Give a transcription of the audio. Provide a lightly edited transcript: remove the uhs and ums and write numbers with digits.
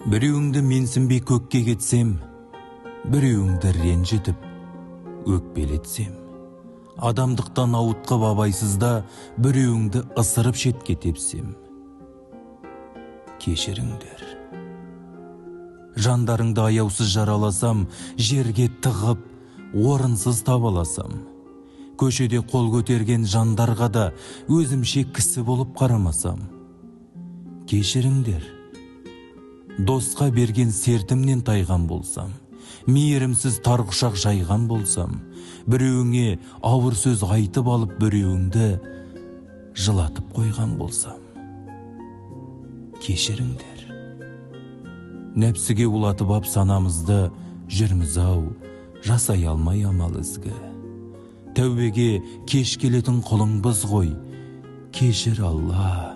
Біреуіңді менсінбей көкке кетсем, біреуіңді ренжітіп, өкпелетсем, адамдықтан ауытқып абайсызда біреуіңді ысырып шетке тепсем, кешіріңдер. Жандарыңды аяусыз жараласам, жерге тығып, орынсыз табаласам, көшеде қол көтерген жандарға да өзімше кісі болып қарамасам, кешіріңдер. Досқа берген сертімнен тайған болсам, мейірімсіз тар құшақ жайған болсам, біреуіңе ауыр сөз айтып алып, біреуіңді жылатып қойған болсам, кешіріңдер. Нәпсіге улатып ап санамызды жүрміз ау, жасай алмай амал ізгі. Тәубеге кеш келетін құлыңбыз ғой, кешір, Алла.